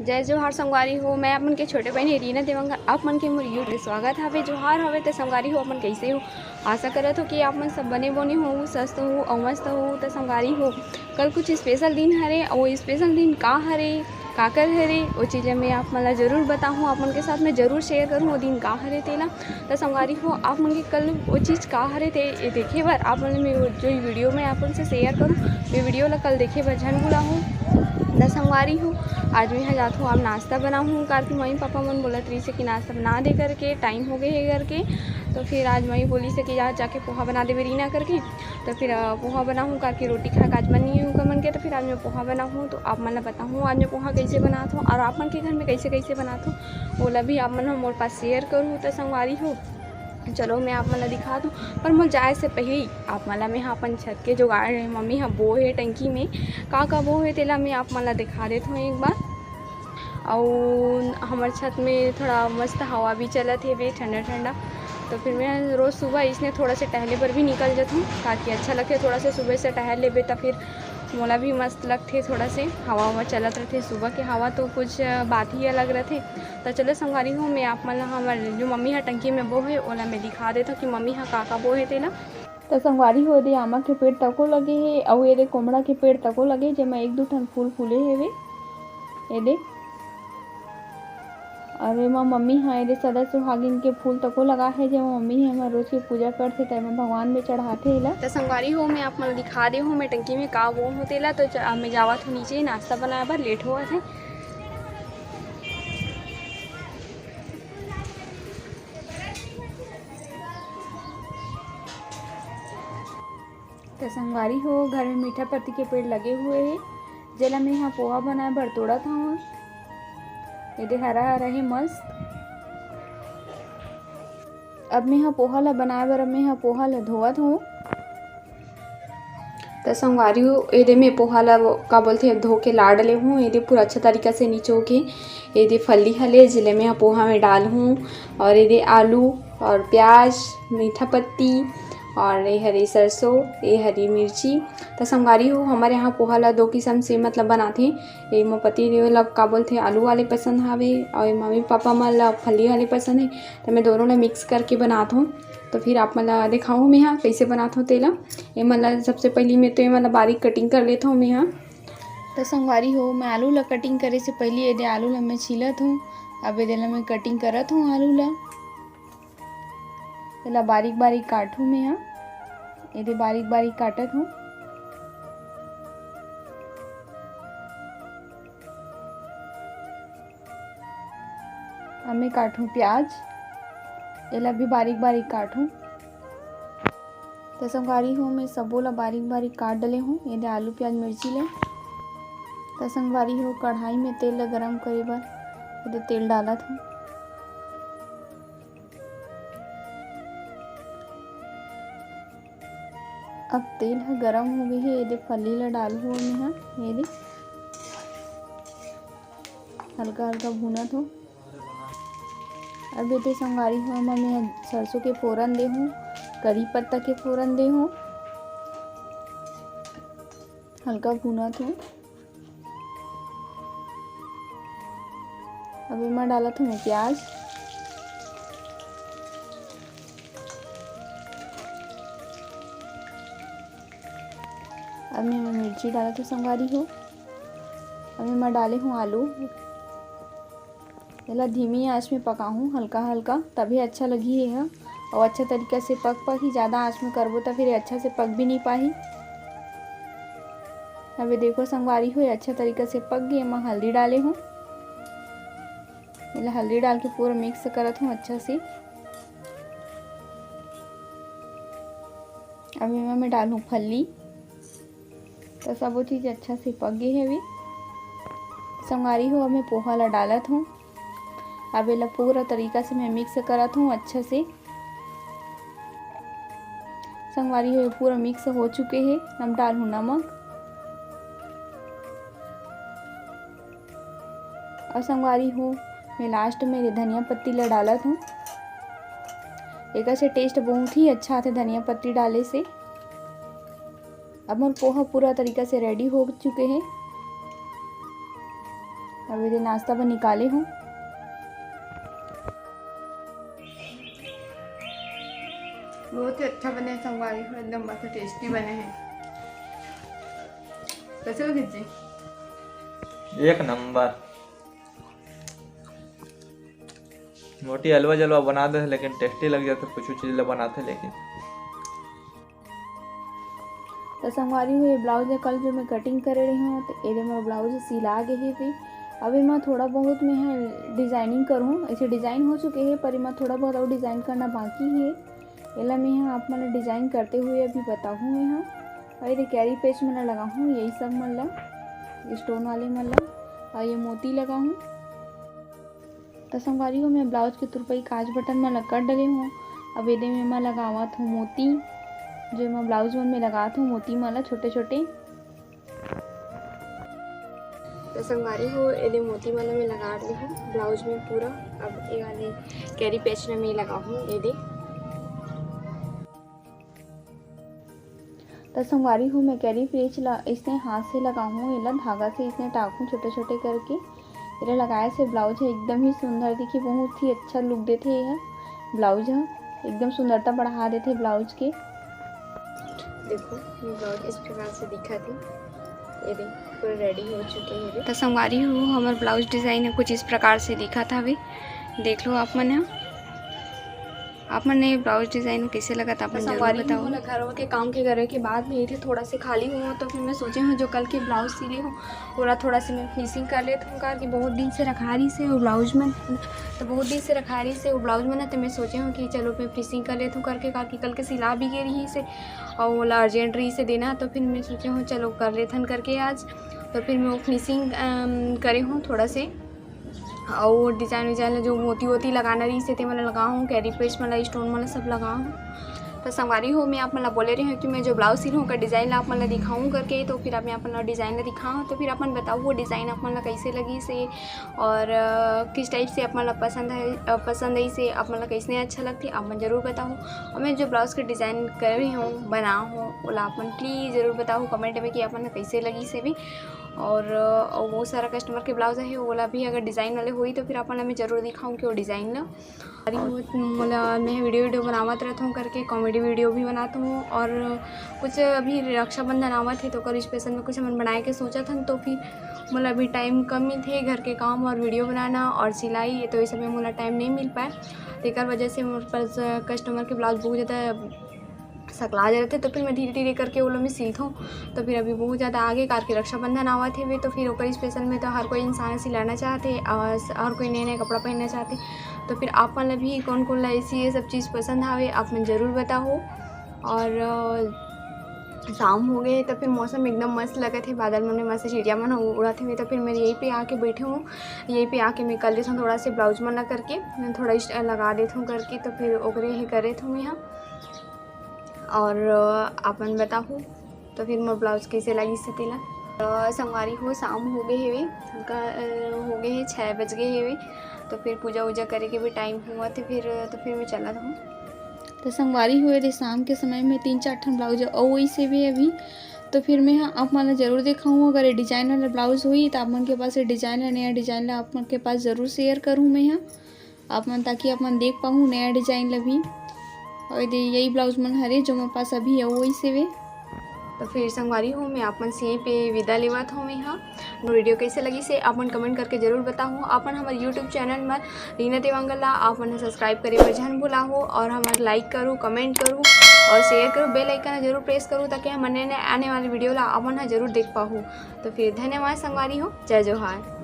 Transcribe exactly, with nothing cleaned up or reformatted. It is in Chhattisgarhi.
जय जोहार संगवारी हो, मैं आप मन के छोटे बहिनी रीना देवांगन, आप मन के मोर YouTube में स्वागत हवे। जोहार हवे। त संगवारी हो, आप मन कइसे हो? आशा करत हो कि आप मन सब बने बने हो, स्वस्थ हो अउ मस्त हो। त संगवारी हो, कल कुछ स्पेशल दिन हरे, अउ वो स्पेशल दिन का हरे, काकर हरे, वो चीज़ मैं आप मन ला जरूर बताहूँ, आप मन के साथ मैं जरूर शेयर करूँ वो दिन का हरे तेला। त संगवारी हो, आप मन के कल वो चीज़ का हरे ते ये देखे बर आप मन मैं वो जो वीडियो मैं आप मन से शेयर करूँ, ये वीडियो ला कल देखे बर झन भुलाहू। त संगवारी हो, आज मैं यहाँ जात हूँ, आप नाश्ता बनाहूँ, कार के मम्मी पापा मन बोलत रहिस हे कि नाश्ता बना दे करके, टाइम हो गए हे करके। तो फिर आज मम्मी बोलिस हे कि जा जाके पोहा बना देबे रीना करके। तो फिर, अ, पोहा बनाहूँ, कार के रोटी खाए के आज मन नहीं हुआ मन के। तो फिर आज मैं पोहा बनाहूँ, तो आप मन ला बताहूँ आज मैं पोहा कैसे बनात हूँ और आप मन के घर में कैसे कैसे बनात हूँ, ओला भी आप मन ह मोर पास शेयर करूँ। त संगवारी हो, चलो मैं आप मन ला दिखा दूँ, पर मोर जाए से पहले आप मन ला मैं ह अपन छत के जुगाड़, मम्मी ह बो हे टंकी में, का का बो हे तेला मैं आप मन ला दिखा देत हूँ एक बार। अउ हमर छत में थोड़ा मस्त हवा भी चलत हेवे, ठंडा ठंडा। तो फिर मैं रोज सुबह इसने थोड़ा से टहले बर भी निकल जात हूँ, ताकि अच्छा लगथे, थोड़ा से सुबह से टहल लेबे त फिर मोला भी मस्त लगथे, थोड़ा से हवा ववा चलत रहथे। सुबह के हवा तो कुछ बात ही अलग रहथे। त चलो संगवारी हो, मैं आप मन ला हमर जो मम्मी ह टंकी में बो हे, ओला मैं दिखा देत हूँ कि मम्मी ह का का बो हे तेला। त संगवारी हो, एदे आमा के पेड़ तको लगे हे, अउ एदे कोमड़ा के पेड़ तको लगे हे, जेमा एक दू ठन फूल फूले हेवे। एदे, अउ एमा मम्मी ह एदे सदा सुहागिन के फूल तको लगा हे, जेमा मम्मी ह एमा रोज के पूजा करथे, त एमा भगवान में चढ़ाथे एला। त संगवारी हो, मैं आप मन ला दिखा दे हूँ, मैं टंकी में का बोए हूँ तेला। तो च-, मैं जावत हूँ नीचे नाश्ता बनाए बर, लेट होवत हे। त संगवारी हो, घर में मीठा पत्ती के पेड़ लगे हुए हे, जेला मैं ह पोहा बनाए बर तोड़त हवं। एदे हरा हरा हे मस्त। अब मैं ह पोहा ला बनाए बर, अब मैं ह पोहा ला धोवत हवं। त संगवारी हो, एदे मैं पोहा ला वो का बोलथे, धो के ला डले हूँ। एदे पूरा अच्छा तरीका से निचो के एदे फल्ली हले, जेला मैं ह पोहा में डालहूँ। और एदे आलू और प्याज, मीठा पत्ती और ए हरी सरसों, ए हरी मिर्ची। त संगवारी हो, हमर यहाँ पोहा ला दो किसम से मतलब बनाथे। ए मोर पति देव ला का बोलथे, आलू वाले पसंद हावे, और ए मम्मी पापा मन ला फल्ली वाले पसंद हे। त मैं दोनों ला मिक्स करके बनात हूँ। तो फिर आप मन ला दिखाऊँ मैं ह कइसे बनात हूँ तेला। एमन ला सबसे पहली मैं तो एमन ला बारीक कटिंग कर लेत हूँ मैं ह। त संगवारी हो, मैं आलू ला कटिंग करे से पहली एदे आलू ला मैं छीलत हूँ। अब एदे ला मैं कटिंग करत हूँ आलू ला। एला बारीक बारीक काटहूँ मैं ह। एदे बारीक बारीक काटत हूँ। अब मैं काटहूँ प्याज, एला भी बारीक बारीक काटहूँ। त संगवारी हो, मैं सबो ला बारीक बारीक काट डले हूँ। एदे आलू, प्याज, मिर्ची ले। त संगवारी हो, कढ़ाई में तेल ला गरम करे बर एदे तेल डालत हूँ। अब तेल ह गरम हो गए हे, एदे फल्ली ला डालहूँ मैं ह। एदे हल्का हल्का भूनत हो। अब एदे संगवारी हो, एमा मैं ह सरसों के फोरन दे हूँ, करी पत्ता के फोरन दे हूँ, हल्का भूनत हूँ। अब एमा डालत हूँ मैं प्याज। अब मैं एमा मिर्ची डालत हूँ संगवारी हो। अब एमा डाले हूँ आलू। एला धीमी आंच में पकाहूँ हल्का हल्का, तभी अच्छा लगही एहा, अउ अच्छा तरीका से पक पाही। ज़्यादा आंच में करबो त फिर ये अच्छा से पक भी नहीं पाही। अभी देखो संगवारी हो, ये अच्छा तरीका से पक गई। एमा हल्दी डाले हूँ, एला हल्दी डाल के पूरा मिक्स करत हूँ अच्छा से। अब एमा मैं डालहूँ फल्ली। त सबो चीज अच्छा से पक गे हवे। संगवारी हो, अब मैं पोहा ला डालत हूँ। अब एला पूरा तरीका से मैं मिक्स करत हूँ अच्छा से। संगवारी हो, ये पूरा मिक्स हो चुके हे। अब डालहूँ नमक। अउ संगवारी हो, मैं लास्ट में ये धनिया पत्ती ला डालत हूँ। एकर से टेस्ट बहुत ही अच्छा आथे धनिया पत्ती डाले से। अब मोर पोहा पूरा तरीका से रेडी हो चुके हे। अब ये नाश्ता बर निकाले हूँ। बहुत ही अच्छा बने हे संगवारी हो, एकदम मस्त टेस्टी बने हे। कैसे लगिस जी? एक नंबर। मोटी अलवा जलवा बना दे, लेकिन टेस्टी लग जाथे, कुछ चीज ला बनाथे लेकिन। तो संगवारी हो, ये ब्लाउज हे, कल जो मैं कटिंग करे रही हूँ, तो एदे मोर ब्लाउज सिला गे हे। अब एमा थोड़ा बहुत मैं ह डिजाइनिंग करूँ, ऐसे डिजाइन हो चुके हे, पर एमा थोड़ा बहुत और डिजाइन करना बाकी हे। एला मैं ह आप मन ल डिजाइन करते हुए अभी बताहूँ मैं ह। और ये कैरी पेच मन ल लगाहूँ, यही सब मन ल, स्टोन वाले मन ल, और ये मोती लगाहूँ। तो संगवारी हो, मैं ब्लाउज के तुरपई काज बटन मन ल कर डले हूँ। अब एदे में मैं लगावत हूँ मोती, जो मैं ब्लाउज मन में लगात हूँ मोती मन ल छोटे छोटे। तो संगवारी हो, एदे मोती मन ल मैं लगा डले हूँ ब्लाउज में पूरा। अब ये वाले कैरी पेच में मैं लगाहूँ एदे। तो संगवारी हो, मैं कैरी पेच ला इसने हाथ से लगाहूँ, एला धागा से इसने टाकूँ छोटे छोटे करके। एला लगाए से ब्लाउज ह एकदम ही सुंदर दिखी, बहुत ही अच्छा लुक देथे ये ह ब्लाउज ह, एकदम सुंदरता बढ़ा देथे ब्लाउज के। देखो, ये ब्लाउज इस प्रकार से दिखत हे। ये देख, पूरा रेडी हो चुके हे। तो संगवारी हो, हमर ब्लाउज डिजाइन ह कुछ इस प्रकार से दिखत हवे, देख लो आप मन ह। आप मन ने ब्लाउज डिजाइन कैसे लगत, आप मन जरूर संगवारी हो, बताओ। मोला घर के काम के करे के बाद में इथे थोड़ा से खाली हूँ, तो फिर मैं सोचे हूँ जो कल के ब्लाउज सिले हूँ, ओला थोड़ा से मैं फिनिशिंग कर लेत हूँ, काबर कि बहुत दिन से रखा रही से वो ब्लाउज मन, तो बहुत दिन से रखा रही से वो ब्लाउज मन, तो मैं सोचे हूँ कि चलो मैं फिनिशिंग कर लेत हूँ करके, काबर कि कल के सिला भी गे रही से और ओला अर्जेंट रही से देना, तो फिर मैं सोचे हूँ चलो कर लेथन करके आज। तो फिर मैं वो फिनिशिंग करे हूँ थोड़ा से, अउ डिजाइन विजाइन ला जो मोती वोती लगाना रहिस हे, ते मन ला लगा हूँ, कैरी पेच मन ला, स्टोन मन ला सब लगा हूँ। तो संगवारी हो, मैं आप मन ला बोले रही हूँ कि मैं जो ब्लाउज सिल हूँ, ओकर डिजाइन ला आप मन ला दिखाऊँ करके। तो फिर अब मैं आप मन ला डिजाइन ला दिखाऊँ, तो फिर आप मन बताओ वो डिजाइन आप मन ला कैसे लगिस हे और, अ, किस टाइप से आप मन ला पसंद है, अ, पसंद है इसे, आप मन ला कैसने अच्छा लगथे, आप मन जरूर बताओ। और मैं जो ब्लाउज के डिजाइन कर रही हूँ, बना हूँ, ओला आप मन प्लीज जरूर बताओ कमेंट में कि आप मन ला कैसे लगिस हे भी। और, अ, बहुत सारा कस्टमर के ब्लाउज हे, ओला भी अगर डिजाइन वाले होई तो फिर आप मन ला मैं जरूर दिखाऊँ कि वो डिजाइन ला। अरे वो मोला, मैं वीडियो, वीडियो बनावत रहत हूँ करके, कॉमेडी वीडियो भी बनात हूँ। और कुछ अभी रक्षाबंधन आवत हे, तो ओकर स्पेशल में कुछ हमन बनाए के सोचत हन, तो फिर मोला अभी टाइम कम मिलथे, घर के काम और वीडियो बनाना और सिलाई, तो ये सब में मोला टाइम नहीं मिल पाए। तेकर वजह से मोर पास कस्टमर के ब्लाउज बहुत ज़्यादा सकला जाथे, तो फिर मैं धीरे धीरे करके ओला मैं सिलथों। तो फिर अभी बहुत ज़्यादा आगे करके रक्षाबंधन आवत हेवे, तो फिर ओकर स्पेशल में तो हर कोई इंसान सिलाना चाहथे और स-, हर कोई नया नया कपड़ा पहनना चाहथे। तो फिर आप मन ला भी कौन कौन ला ऐसी ये सब चीज़ पसंद आवे, आप मन जरूर बताओ। और, अ, शाम हो गए, तो फिर मौसम एकदम मस्त लगत हे, बादल मन में मस्त चिड़िया मन उड़त हेवे। तो फिर मैं यहीं पे आके बैठे हूँ, यहीं पे आके मैं कर लेथों थोड़ा से ब्लाउज मन ला करके, मैं थोड़ा इस-, लगा देथों करके, तो फिर ओकरे ही करे थों मैं यहाँ। और, अ, आप मन बताहू, तो फिर मोर ब्लाउज कैसे लगिस हे तेला। अ, संगवारी हो, शाम हो गए हेवे, का, अ, हो गए हे, छः बज गए हेवे, तो फिर पूजा वूजा करे के भी टाइम हुआ थे फिर, तो फिर मैं चलत हूँ। तो संगवारी हो, ये शाम के समय में तीन चार ठन ब्लाउज अउ वैसे भी अभी, तो फिर मैं ह आप मन ला जरूर दिखाऊँ। अगर ये डिजाइन वाला ब्लाउज होई, तो आप मन के पास ये डिजाइन ला, नया डिजाइन ला आप मन के पास जरूर शेयर करूँ मैं ह। आप मन, ताकि आप मन देख पाहू नया डिजाइन ला भी। और ये दे, यही ब्लाउज मन हरे, जो मोर पास अभी है, वही से वे। तो फिर संगवारी हो, मैं आप मन से यहीं पे विदा लेवत हूँ मैं ह। वीडियो कैसे लगिस हे, आप मन कमेंट करके जरूर बताहू। आप मन हमर YouTube चैनल म रीना देवांगन ला आप मन सब्सक्राइब करे बर झन भुलाहू और हमर लाइक करू, कमेंट करू और शेयर करू, बेल आइकन जरूर प्रेस करू, ताकि हमर नए नए आने वाले वीडियो ला आप मन ह जरूर देख पाहू। तो फिर धन्यवाद संगवारी हो, जय जोहार।